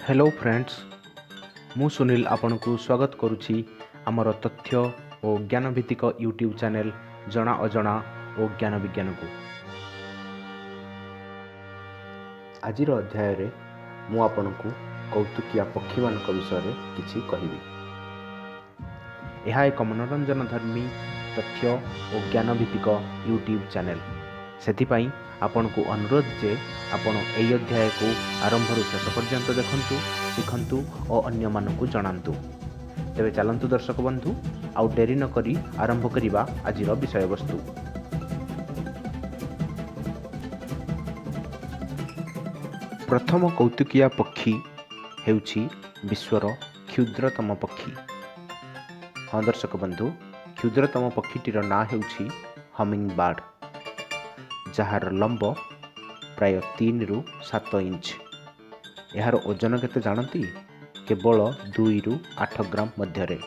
Hello friends, ମୁଁ ସୁନୀଲ ଆପଣଙ୍କୁ ସ୍ୱାଗତ କରୁଛି ଆମର ତଥ୍ୟ ଓ ଜ୍ଞାନଭିତ୍ତିକ ୟୁଟ୍ୟୁବ୍ ଚ୍ୟାନେଲ୍ ଜଣା ଅଜଣା ଓ ଜ୍ଞାନ ବିଜ୍ଞାନକୁ। ଆଜିର ଅଧ୍ୟାୟରେ ମୁଁ ଆପଣଙ୍କୁ କୌତୁକିଆ ପକ୍ଷୀମାନଙ୍କ ବିଷୟରେ କିଛି କହିବି। ଏହା ଏକ ମନୋରଞ୍ଜନଧର୍ମୀ ତଥ୍ୟ ଓ ଜ୍ଞାନଭିତ୍ତିକ ୟୁଟ୍ୟୁବ୍ ଚ୍ୟାନେଲ୍। ସେଥିପାଇଁ ଆପଣଙ୍କୁ ଅନୁରୋଧ ଯେ ଆପଣ ଏହି ଅଧ୍ୟାୟକୁ ଆରମ୍ଭରୁ ଶେଷ ପର୍ଯ୍ୟନ୍ତ ଦେଖନ୍ତୁ, ଶିଖନ୍ତୁ ଓ ଅନ୍ୟମାନଙ୍କୁ ଜଣାନ୍ତୁ। ତେବେ ଚାଲନ୍ତୁ ଦର୍ଶକ ବନ୍ଧୁ, ଆଉ ଡେରି ନକରି ଆରମ୍ଭ କରିବା ଆଜିର ବିଷୟବସ୍ତୁ। ପ୍ରଥମ କୌତୁକିଆ ପକ୍ଷୀ ହେଉଛି ବିଶ୍ୱର କ୍ଷୁଦ୍ରତମ ପକ୍ଷୀ। ହଁ ଦର୍ଶକ ବନ୍ଧୁ, କ୍ଷୁଦ୍ରତମ ପକ୍ଷୀଟିର ନାଁ ହେଉଛି ହମିଙ୍ଗ ବାର୍ଡ଼, ଯାହାର ଲମ୍ବ ପ୍ରାୟ 3ରୁ 7 ଇଞ୍ଚ। ଏହାର ଓଜନ କେତେ ଜାଣନ୍ତି? କେବଳ 2ରୁ 8 ଗ୍ରାମ ମଧ୍ୟରେ।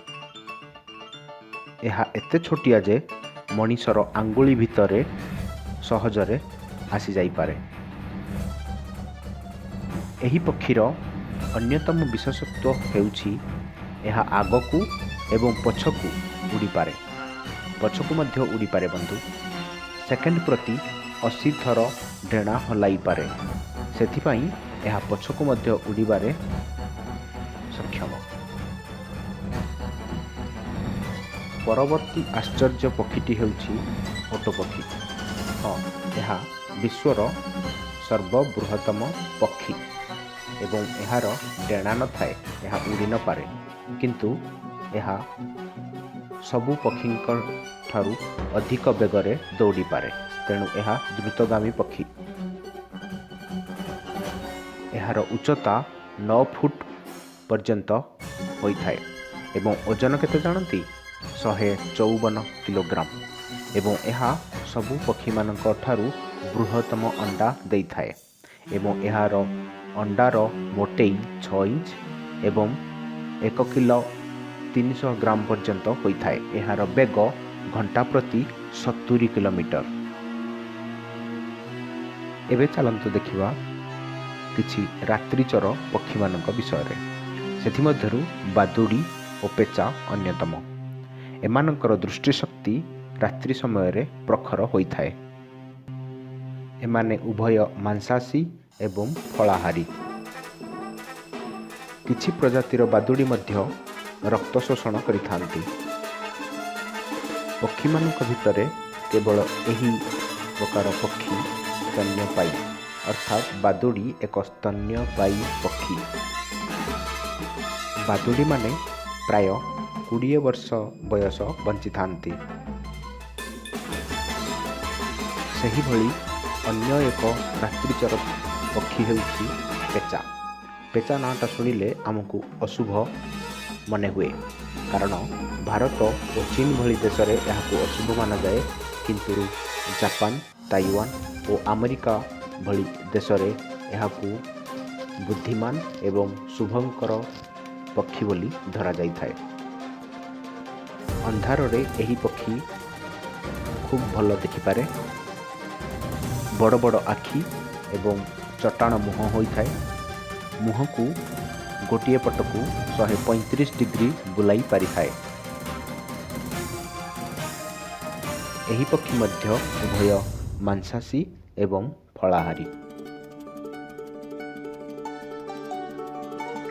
ଏହା ଏତେ ଛୋଟିଆ ଯେ ମଣିଷର ଆଙ୍ଗୁଳି ଭିତରେ ସହଜରେ ଆସିଯାଇପାରେ। ଏହି ପକ୍ଷୀର ଅନ୍ୟତମ ବିଶେଷତ୍ୱ ହେଉଛି ଏହା ଆଗକୁ ଏବଂ ପଛକୁ ଉଡ଼ିପାରେ। ପଛକୁ ମଧ୍ୟ ଉଡ଼ିପାରେ ବନ୍ଧୁ। ସେକେଣ୍ଡ ପ୍ରତି 80 ଥର ଡେଣା ହଲାଇପାରେ। ସେଥିପାଇଁ ଏହା ପଛକୁ ମଧ୍ୟ ଉଡ଼ିବାରେ ସକ୍ଷମ। ପରବର୍ତ୍ତୀ ଆଶ୍ଚର୍ଯ୍ୟ ପକ୍ଷୀଟି ହେଉଛି ଓଟ ପକ୍ଷୀ। ହଁ, ଏହା ବିଶ୍ୱର ସର୍ବବୃହତ୍ତମ ପକ୍ଷୀ ଏବଂ ଏହାର ଡେଣା ନଥାଏ, ଏହା ଉଡ଼ି ନପାରେ, କିନ୍ତୁ ଏହା ସବୁ ପକ୍ଷୀଙ୍କ ଠାରୁ ଅଧିକ ବେଗରେ ଦୌଡ଼ିପାରେ। ତେଣୁ ଏହା ଦ୍ରୁତଗାମୀ ପକ୍ଷୀ। ଏହାର ଉଚ୍ଚତା 9 ଫୁଟ ପର୍ଯ୍ୟନ୍ତ ହୋଇଥାଏ ଏବଂ ଓଜନ କେତେ ଜାଣନ୍ତି? 154 କିଲୋଗ୍ରାମ। ଏବଂ ଏହା ସବୁ ପକ୍ଷୀମାନଙ୍କ ଠାରୁ ବୃହତ୍ତମ ଅଣ୍ଡା ଦେଇଥାଏ ଏବଂ ଏହାର ଅଣ୍ଡାର ମୋଟେଇ 6 ଇଞ୍ଚ ଏବଂ 1 କିଲୋ 300 ଗ୍ରାମ ପର୍ଯ୍ୟନ୍ତ ହୋଇଥାଏ। ଏହାର ବେଗ ଘଣ୍ଟା ପ୍ରତି 70 କିଲୋମିଟର। ଏବେ ଚାଲନ୍ତୁ ଦେଖିବା କିଛି ରାତ୍ରିଚର ପକ୍ଷୀମାନଙ୍କ ବିଷୟରେ। ସେଥିମଧ୍ୟରୁ ବାଦୁଡ଼ି ଓ ପେଚା ଅନ୍ୟତମ। ଏମାନଙ୍କର ଦୃଷ୍ଟିଶକ୍ତି ରାତ୍ରି ସମୟରେ ପ୍ରଖର ହୋଇଥାଏ। ଏମାନେ ଉଭୟ ମାଂସାଶୀ ଏବଂ ଫଳାହାରୀ। କିଛି ପ୍ରଜାତିର ବାଦୁଡ଼ି ମଧ୍ୟ ରକ୍ତ ଶୋଷଣ କରିଥାନ୍ତି। ପକ୍ଷୀମାନଙ୍କ ଭିତରେ କେବଳ ଏହି ପ୍ରକାର ପକ୍ଷୀ ସ୍ତନ୍ୟପାୟୀ, ଅର୍ଥାତ୍ ବାଦୁଡ଼ି ଏକ ସ୍ତନ୍ୟପାୟୀ ପକ୍ଷୀ। ବାଦୁଡ଼ିମାନେ ପ୍ରାୟ 20 ବର୍ଷ ବୟସ ବଞ୍ଚିଥାନ୍ତି। ସେହିଭଳି ଅନ୍ୟ ଏକ ରାତ୍ରିଚର ପକ୍ଷୀ ହେଉଛି ପେଚା। ପେଚା ନାଁଟା ଶୁଣିଲେ ଆମକୁ ଅଶୁଭ ମନେ ହୁଏ, କାରଣ ଭାରତ ଓ ଚୀନ ଭଳି ଦେଶରେ ଏହାକୁ ଅଶୁଭ ମାନାଯାଏ। କିନ୍ତୁ ଜାପାନ, ତାଇୱାନ ଓ ଆମେରିକା ଭଳି ଦେଶରେ ଏହାକୁ ବୁଦ୍ଧିମାନ ଏବଂ ଶୁଭଙ୍କର ପକ୍ଷୀ ବୋଲି ଧରାଯାଇଥାଏ। ଅନ୍ଧାରରେ ଏହି ପକ୍ଷୀ ଖୁବ୍ ଭଲ ଦେଖିପାରେ। ବଡ଼ ବଡ଼ ଆଖି ଏବଂ ଚଟାଣ ମୁହଁ ହୋଇଥାଏ। ମୁହଁକୁ ଗୋଟିଏ ପଟକୁ 135 ଡିଗ୍ରୀ ବୁଲାଇ ପାରିଥାଏ। ଏହି ପକ୍ଷୀ ମଧ୍ୟ ଉଭୟ ମାଂସାଶୀ ଏବଂ ଫଳାହାରୀ।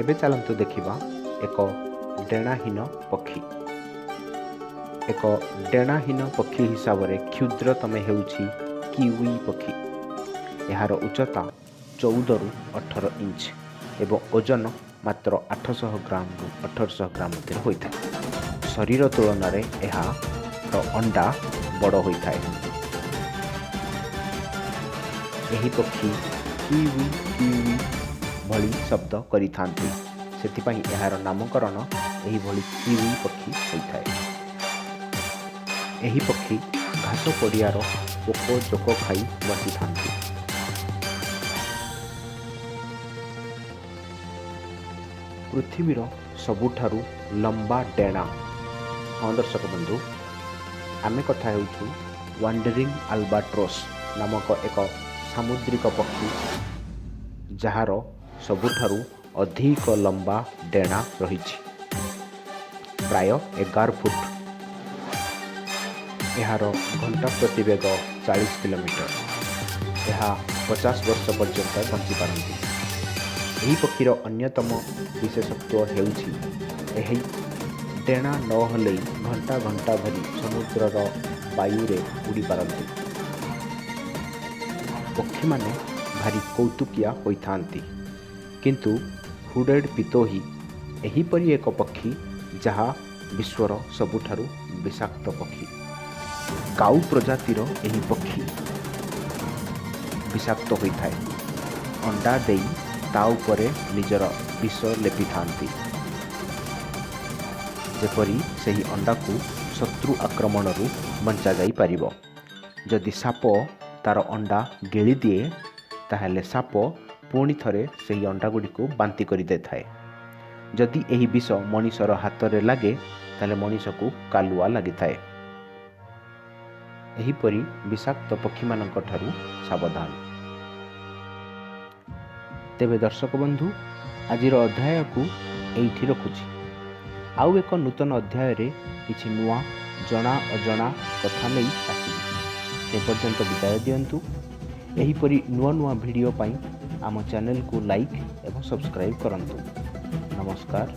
ଏବେ ଚାଲନ୍ତୁ ଦେଖିବା ଏକ ଡେଣାହୀନ ପକ୍ଷୀ। ଏକ ଡେଣାହୀନ ପକ୍ଷୀ ହିସାବରେ କ୍ଷୁଦ୍ରତମ ହେଉଛି କିୱି ପକ୍ଷୀ। ଏହାର ଉଚ୍ଚତା 14ରୁ 18 ଇଞ୍ଚ ଏବଂ ଓଜନ ମାତ୍ର 800 ଗ୍ରାମରୁ 1800 ଗ୍ରାମ ମଧ୍ୟରେ ହୋଇଥାଏ। ଶରୀର ତୁଳନାରେ ଏହାର ଅଣ୍ଡା ବଡ଼ ହୋଇଥାଏ। ଏହି ପକ୍ଷୀ କିୱି କିୱି ଭଳି ଶବ୍ଦ କରିଥାନ୍ତି, ସେଥିପାଇଁ ଏହାର ନାମକରଣ ଏହିଭଳି କିୱି ପକ୍ଷୀ ହୋଇଥାଏ। ଏହି ପକ୍ଷୀ ଘାସ ପଡ଼ିଆର ପୋକ ଜୋକ ଖାଇ ବଞ୍ଚିଥାନ୍ତି। ପୃଥିବୀର ସବୁଠାରୁ ଲମ୍ବା ଡେଣା। ହଁ ଦର୍ଶକ ବନ୍ଧୁ, ଆମେ କଥା ହେଉଛୁ ୱାଣ୍ଡରିଂ ଆଲବାଟ୍ରୋସ୍ ନାମକ ଏକ ସାମୁଦ୍ରିକ ପକ୍ଷୀ, ଯାହାର ସବୁଠାରୁ ଅଧିକ ଲମ୍ବା ଡେଣା ରହିଛି, ପ୍ରାୟ 11 ଫୁଟ। ଏହାର ଘଣ୍ଟା ପ୍ରତି ବେଗ 40 କିଲୋମିଟର। ଏହା 50 ବର୍ଷ ପର୍ଯ୍ୟନ୍ତ ବଞ୍ଚିପାରନ୍ତି। ଏହି ପକ୍ଷୀର ଅନ୍ୟତମ ବିଶେଷତ୍ୱ ହେଉଛି ଏହି ଡେଣା ନ ହଲେଇ ଘଣ୍ଟା ଘଣ୍ଟା ଧରି ସମୁଦ୍ରର ବାୟୁରେ ଉଡ଼ିପାରନ୍ତି। ପକ୍ଷୀମାନେ ଭାରି କୌତୁକିଆ ହୋଇଥାନ୍ତି, କିନ୍ତୁ ହୁଡେଡ଼ ପିତୋହି ଏହିପରି ଏକ ପକ୍ଷୀ ଯାହା ବିଶ୍ୱର ସବୁଠାରୁ ବିଷାକ୍ତ ପକ୍ଷୀ। କାଉ ପ୍ରଜାତିର ଏହି ପକ୍ଷୀ ବିଷାକ୍ତ ହୋଇଥାଏ। ଅଣ୍ଡା ଦେଇ ତା ଉପରେ ନିଜର ବିଷ ଲେପିଥାନ୍ତି, ଯେପରି ସେହି ଅଣ୍ଡାକୁ ଶତ୍ରୁ ଆକ୍ରମଣରୁ ବଞ୍ଚାଯାଇପାରିବ। ଯଦି ସାପ ତା'ର ଅଣ୍ଡା ଗିଳିଦିଏ, ତାହେଲେ ସାପ ପୁଣି ଥରେ ସେହି ଅଣ୍ଡାଗୁଡ଼ିକୁ ବାନ୍ତି କରିଦେଇଥାଏ। ଯଦି ଏହି ବିଷ ମଣିଷର ହାତରେ ଲାଗେ, ତାହେଲେ ମଣିଷକୁ କାଲୁଆ ଲାଗିଥାଏ। ଏହିପରି ବିଷାକ୍ତ ପକ୍ଷୀମାନଙ୍କ ଠାରୁ ସାବଧାନ। ତେବେ ଦର୍ଶକ ବନ୍ଧୁ, ଆଜିର ଅଧ୍ୟାୟକୁ ଏଇଠି ରଖୁଛି। ଆଉ ଏକ ନୂତନ ଅଧ୍ୟାୟରେ କିଛି ନୂଆ ଜଣା ଅଜଣା କଥା ନେଇ ଆସିବି। ସେ ପର୍ଯ୍ୟନ୍ତ ବିଦାୟ ଦିଅନ୍ତୁ। ଏହିପରି ନୂଆ ନୂଆ ଭିଡ଼ିଓ ପାଇଁ ଆମ ଚ୍ୟାନେଲକୁ ଲାଇକ୍ ଏବଂ ସବସ୍କ୍ରାଇବ୍ କରନ୍ତୁ। ନମସ୍କାର।